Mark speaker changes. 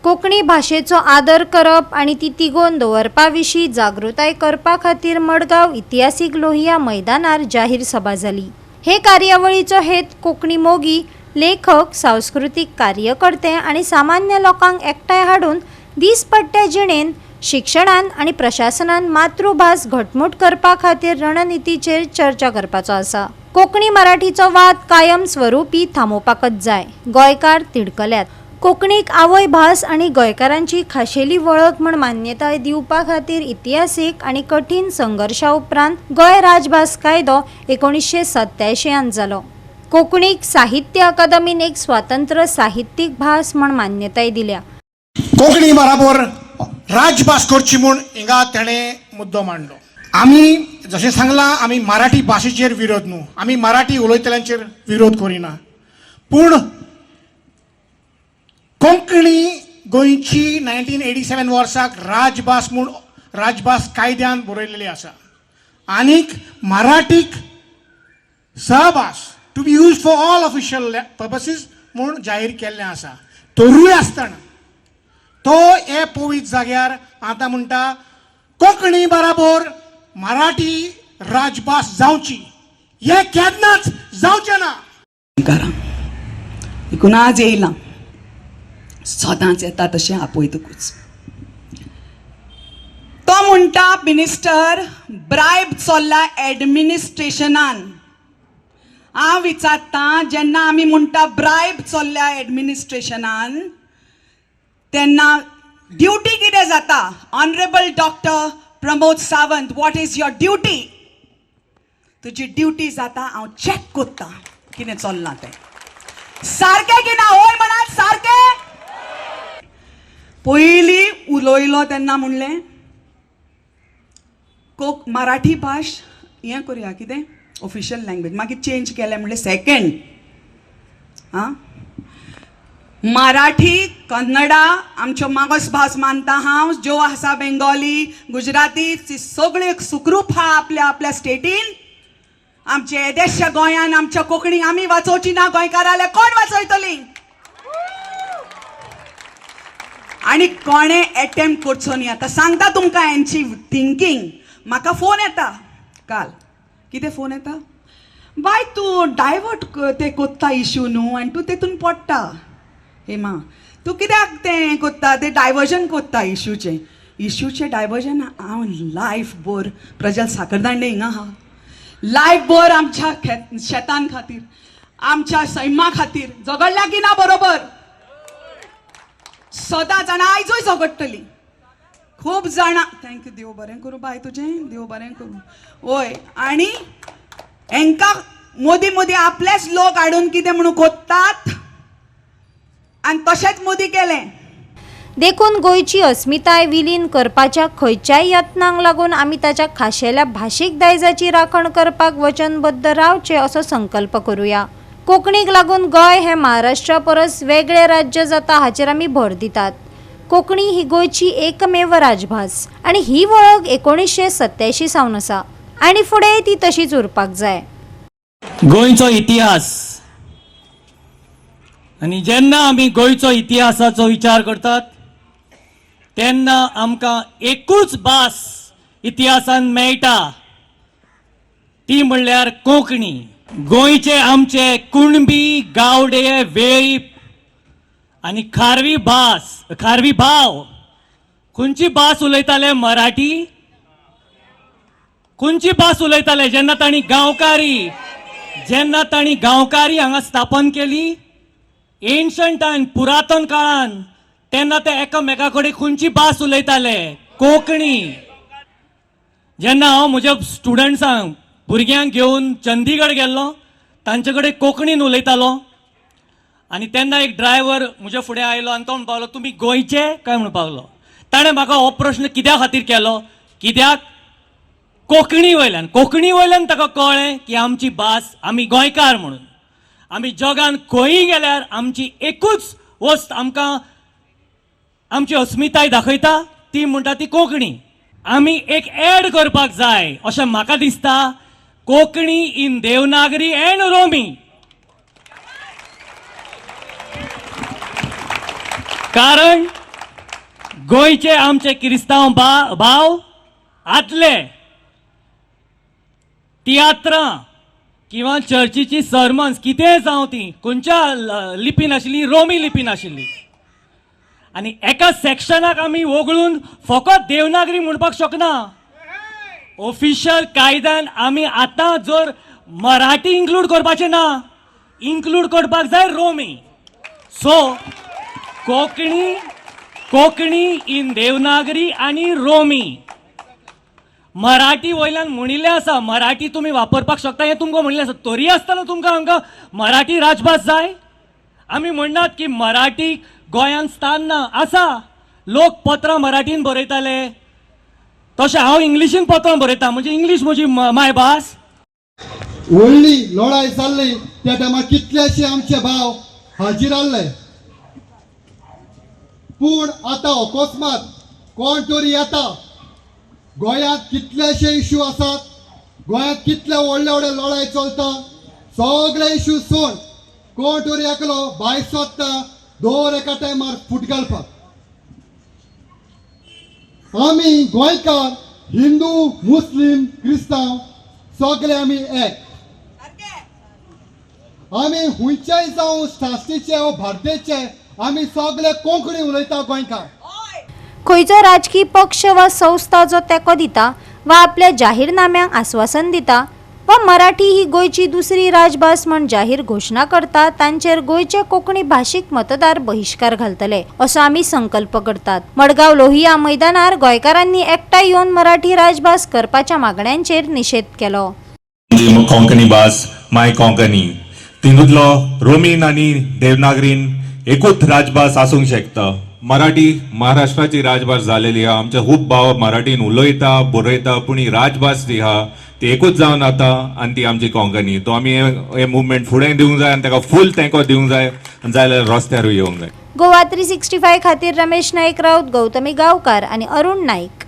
Speaker 1: कोंकणी भाशेचो आदर करप आनी ती तिगोवन दवरपा विशीं जागृताय करपा खातीर मडगांव इतिहासीक लोहिया मैदानार जाहीर सभा जाली. हे कार्यावळीचो हेत कोंकणी मोगी, लेखक, सांस्कृतीक कार्यकर्ते आनी सामान्य लोकांक एकठांय हाडून दीसपट्ट्या जिणेंत, शिक्षणान आनी प्रशासनान मातृभास घटमूट करपा खातीर रणनितीचेर चर्चा करपाचो आसा. कोंकणी मराठीचो वाद कायम स्वरुपी थांबोवपाकच जाय. गोंयकार तिडकल्यात. कोंकणीक आवय भास आनी गोंयकारांची खाशेली वळख म्हूण मान्यताय दिवपा खातीर इतिहासीक आनी कठीण संघर्शा उपरांत गोंय राजभास कायदो 1987 जालो. कोंकणीक साहित्य अकादमीन एक स्वतंत्र साहित्यीक भास म्हूण मान्यताय दिल्या.
Speaker 2: कोंकणी बराबर राजभास करची म्हूण हिंगा तेणें मुद्दो मांडलो. आमी जशें सांगलां, आमी मराठी भाशेचेर विरोध न्हू, आमी मराठी उलयतल्यांचेर विरोध करिना, पूण कोंकणी गोंयची 1987 वर्साक राजभास म्हूण राजभास कायद्यान बरयलेली आसा आनीक मराठीक सहभास to be use for all official purposes म्हूण जाहीर केल्लें आसा. तरूय आसतना तो हे पवित्र जाग्यार आतां म्हणटा कोंकणी बराबर मराठी राजभास जावची, हें केन्नाच जावचें ना.
Speaker 3: देखून आज येयलां, सदांच येता तशें आपयतकूच तो म्हणटा मिनिस्टर ब्रायब चल्ला एडमिनिस्ट्रेशनान. हांव विचारता, जेन्ना आमी म्हणटा ब्रायब चल्ल्या एडमिनिस्ट्रेशनान तेन्ना ड्युटी कितें जाता? Honourable doctor Pramod Sawant, what is your duty? तुजी ड्युटी जाता हांव चॅक कोत्ता कितें चल्लां तें सारकें की ना. हय म्हणात सारकें. पयलीं उलयलो तेन्ना म्हणलें कोक मराठी भाश हें करुया कितें ऑफिशियल लँग्वेज, मागीर चेंज केलें म्हणलें सेकेंड. आं, मराठी कन्नडा आमच्यो मागस भास मानता हांव, ज्यो आसा बेंगोली गुजराती ती सगळी सुखरूप आहा आपल्या आपल्या स्टेटीन. आमचे येदेशा गोंयान आमच्या कोंकणी आमी वाचोवची ना गोंयकाराले कोण वाचयतली? आनी कोणें एटेम्प्ट करचो न्ही. आतां सांगता तुमकां हेंची थिंकींग. म्हाका फोन येता काल, कितें फोन येता, बाय तूं डायवर्ट ते कोत्ता इशू न्हू आनी तूं तेतून पडटा. हेमा तूं कित्याक तें कोत्ता, तें डायवर्जन कोत्ता इशूचें. इशूचें डायवर्जन हांव लायफ भर प्रजल साखरदांडे हिंगा आहा, लायफ भर आमच्या शेतान खातीर आमच्या सैमा खातीर झगडल्या की ना बरोबर सदांच, आनी आयजूय झगडटली खूब जाणां. Thank you, देव बरें करूं बाय तुजें, देव बरें करूं. वय, आनी हेंकां मोदी मोदी आपलेच लोक हाडून कितें म्हणून कोत्तात आनी तशेंच मोदी केलें.
Speaker 1: देखून गोंयची अस्मिताय विलीन करपाच्या खंयच्याय यत्नांक लागून आमी ताच्या खाशेल्या भाशीक दायजाची राखण करपाक वचनबद्द रावचें असो संकल्प करुया. कोंकणीक लागून गोंय हें महाराष्ट्रा परस वेगळें राज्य जाता हाचेर आमी भर दितात. कोंकणी ही गोंयची एकमेव राजभास आनी ही वळख 1987 सावन आसा आनी फुडें ती तशीच उरपाक जाय.
Speaker 4: गोंयचो इतिहास, आनी जेन्ना आमी गोंयचो इतिहासाचो विचार करतात तेन्ना आमकां एकूच भास इतिहासान मेळटा, ती म्हणल्यार कोंकणी. गोंयचे आमचे कुणबी, गावडे, वेळीप आनी खारवी भास, खारवी भाव खंयची भास उलयताले? मराठी. खंयची भास उलयताले जेन्ना तांणी गांवकारी, जेन्ना तांणी गांवकारी हांगा स्थापन केली एन्शंट टायम, पुरातन काळान, तेन्ना ते एकामेका कडेन खंयची भास उलयताले? कोंकणी. जेन्ना हांव म्हज्या स्टुडंट्सांक, भुरग्यांक घेवन चंदीगड गेल्लो, तांचे कडेन कोंकणीन उलयतालो आनी तेन्ना एक ड्रायव्हर म्हज्या फुडें आयलो आनी तो म्हणपाक लागलो, तुमी गोंयचे काय म्हणपाक लागलो. ताणें म्हाका हो प्रश्न कित्या खातीर केलो? कित्याक कोंकणी वयल्यान, कोंकणी वयल्यान ताका कळ्ळें की आमची भास, आमी गोंयकार म्हणून. आमी जगान खंयी गेल्यार आमची एकूच वस्त आमकां आमची अस्मिताय दाखयता, ती म्हणटा ती कोंकणी. आमी एक एड करपाक जाय अशें म्हाका दिसता, कोंकणी इन देवनागरी एंड रोमी. कारण गोंयचे आमचे क्रिस्तांव बा भाव आदले तियात्रां किंवा चर्चीची सरमन्स कितेंय जावं ती खंयच्या लिपीन आशिल्ली, रोमी लिपीन आशिल्ली. आनी एका सेक्शनाक आमी वगळून फकत देवनागरी म्हणपाक शकना. ऑफिशियल कायद्यान आमी आतां जर मराठी इन्क्लूड करपाचें ना, इन्क्लूड करपाक जाय रोमी. सो कोंकणी, कोंकणी इन देवनागरी आनी रोमी. मराठी वयल्यान म्हणिल्लें आसा, मराठी तुमी वापरपाक शकता हें तुमकां म्हणिल्लें आसा. तरी आसतना तुमकां हांकां मराठी राजभास जाय. आमी म्हणनात की मराठी गोंयांत स्थान ना. आसा, लोक पत्रां मराठीन बरयताले, तशें हांव इंग्लिशीन पत्रां बरयता, म्हणजे इंग्लीश म्हजी मायभास.
Speaker 5: व्हडली लढाई जाल्ली त्या टायमार कितलेशे आमचे भाव हाजीर आहले. पूण आतां अकस्मात कोण तरी येता. गोंयांत कितलेशे इशू आसात, गोंयांत कितले व्हडले व्हडले लढाई चलता, सगळे इशू सोड कोण तरी एकलो भायर सोदता दर एका टायमार फूट घालपाक. आमी गोंयकार, हिंदू, मुस्लीम, क्रिस्तांव सगळे आमी एक. आमी खंयच्याय जावं साश्टीचे वा भारतेचे, आमी सगळे कोंकणी उलयता गोंयकार.
Speaker 1: खंयचो राजकी पक्ष वा संस्था जो तेंको दिता वा आपल्या जाहीरनाम्यांक आस्वासन दिता वा मराठी ही गोंयची दुसरी राजभास म्हण जाहीर घोशणा करता, तांचेर गोंयचे कोंकणी भाशीक मतदार बहिश्कार घालतले असो आमी संकल्प करतात. मडगांव लोहिया मैदानार गोंयकारांनी एकठांय येवन मराठी राजभास करपाच्या मागण्यांचेर निशेध केलो.
Speaker 6: कोंकणी भास, माय कोंकणी, तितूंतलो रोमीन आनी देवनागरीन एकूच राजभास आसूंक शकता.
Speaker 7: मराठी महाराष्ट्राची राजभास झालेली आहा. आमचे खूब भाव मराठीन उलयता, बरयता, पूण ही राजभास जी आहा ती एकूच जावन आता आनी ती आमची कोंकणी. तो आमी हे मुवमेंट फुडें दिवंक जाय आनी ताका फूल तेंको दिवंक जाय आनी जाय जाल्यार रस्त्यारूय येवंक जाय.
Speaker 1: गोवा 365 खातीर रमेश नाईक राऊत, गौतमी गावकार आणि अरुण नाईक.